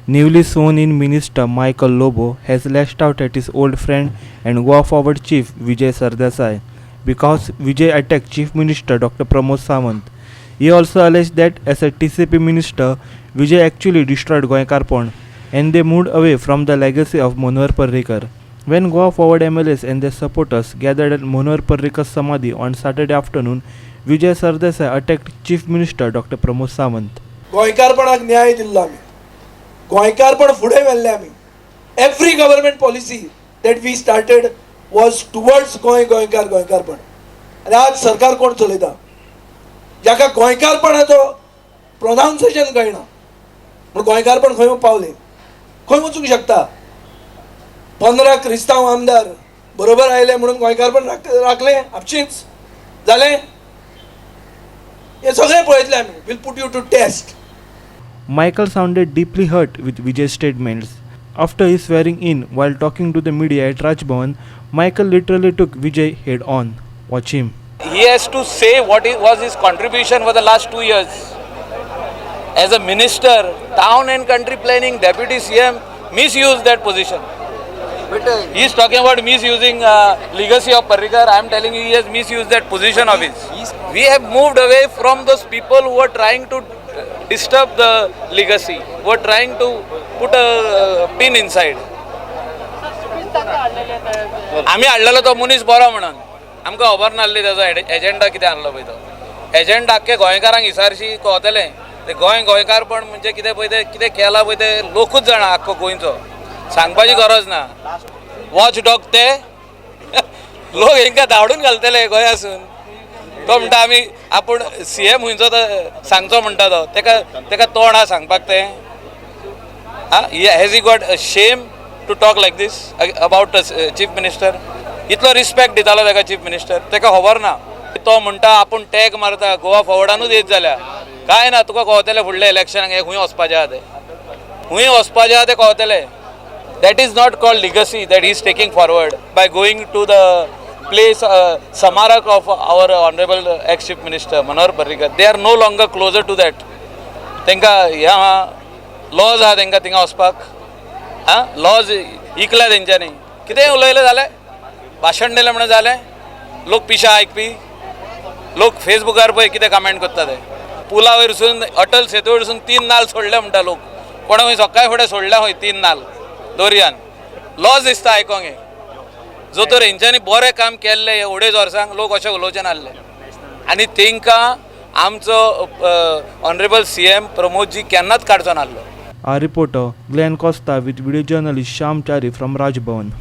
Newly sworn in Minister Michael Lobo has lashed out at his old friend and Goa Forward Chief Vijay Sardesai because Vijay attacked Chief Minister Dr. Pramod Sawant. He also alleged that as a TCP minister, Vijay actually destroyed Goenkarponn and they moved away from the legacy of Manohar Parrikar. When Goa Forward MLAs and their supporters gathered at Manohar Parrikar's Samadhi on Saturday afternoon, Vijay Sardesai attacked Chief Minister Dr. Pramod Sawant. गोंयकारपणाक न्याय दिल्लो आमी, गोंयकारपण फुडें व्हेल्लें आमी. Every government policy that we started was towards Goa, गोंयकार, गोंयकारपण. आनी आज सरकार कोण चलयता? जाका गोंयकारपणाचो प्रोनावन्सिएशन कळना. म्हूण गोंयकारपण खंय पावलें? खंय वचूंक शकता? 15 क्रिस्तांव आमदार बरोबर आयले म्हणून गोंयकारपण राखलें आपशींच जालें? हें सगळें पळयतलें आमी. We'll put you to test. Michael sounded deeply hurt with Vijay's statements. After his swearing in, while talking to the media at Raj Bhavan, Michael literally took Vijay head on. Watch him. He has to say what was his contribution for the last 2 years. As a minister, town and country planning, deputy CM, misused that position. But He is talking about misusing legacy of Parrikar. I am telling you, he has misused that position of his. We have moved away from those people who are trying to disturb the legacy, who are trying to put a pin inside. आमी हाडलेलो तो मनीस बरो म्हणून आमकां खबर नासली ताजो agenda कितें आहलो पळय. तो एजेंडा आख्खे गोंयकारांक इसारशी कळतलें. ते गोंय गोंयकारपण म्हणजे कितें पळय, तें कितें केलां पळय तें लोकूच जाणा आख्खो गोंयचो, सांगपाची गरज ना. वॉच डॉग ते लोक हेंकां धांवडून घालतले गोंयासून. तो म्हणटा आमी आपूण सीएम खंयचो तो सांगचो म्हणटा तो. तेका तोंड आहा सांगपाक तें? Ah, has he got shame to talk like this about chief minister? इतलो रिस्पेक्ट दितालो ताका चीफ मिनिस्टर, ताका खबर ना. तो म्हणटा आपूण टॅग मारता, गोवा फॉवर्डानूच येत जाल्यार काय ना. तुका कळतलें फुडल्या इलेक्शनाक हे खंय वचपाचें आहा तें, खंय वचपाचें आहा तें कळतलें. That is not called legacy that he is taking forward by going to the place, स्मारक of our honourable ex chief minister Manohar Parrikar. They are no longer closer to that. तांकां हें आहा, लॉज आहा तांकां थिंगा वचपाक. आं, lodge इकल्या तेंच्यांनी. कितेंय उलयलें जालें, भाशण दिलें म्हणून जालें? लोक पिशा आयकपी लोक. फेसबुकार पळय कितें कमेंट करता ते. पुला वयरसून, अटल सेतू वयरसून तीन नाल सोडले म्हणटा लोक. कोणा खंय सकाळी फुडें सोडल्या खंय तीन नाल दर्यान. लॉज दिसता आयकोंक हें. जो तर हेंच्यांनी बरें काम केल्लें हे अडेज वर्सांक, लोक अशें उलोवचे नासले. आनी तेंकां आमचो ऑनरेबल सीएम प्रमोदजी केन्नाच काडचो नासलो. Our reporter Glenn Costa with video journalist Sham Chari from Raj Bhavan.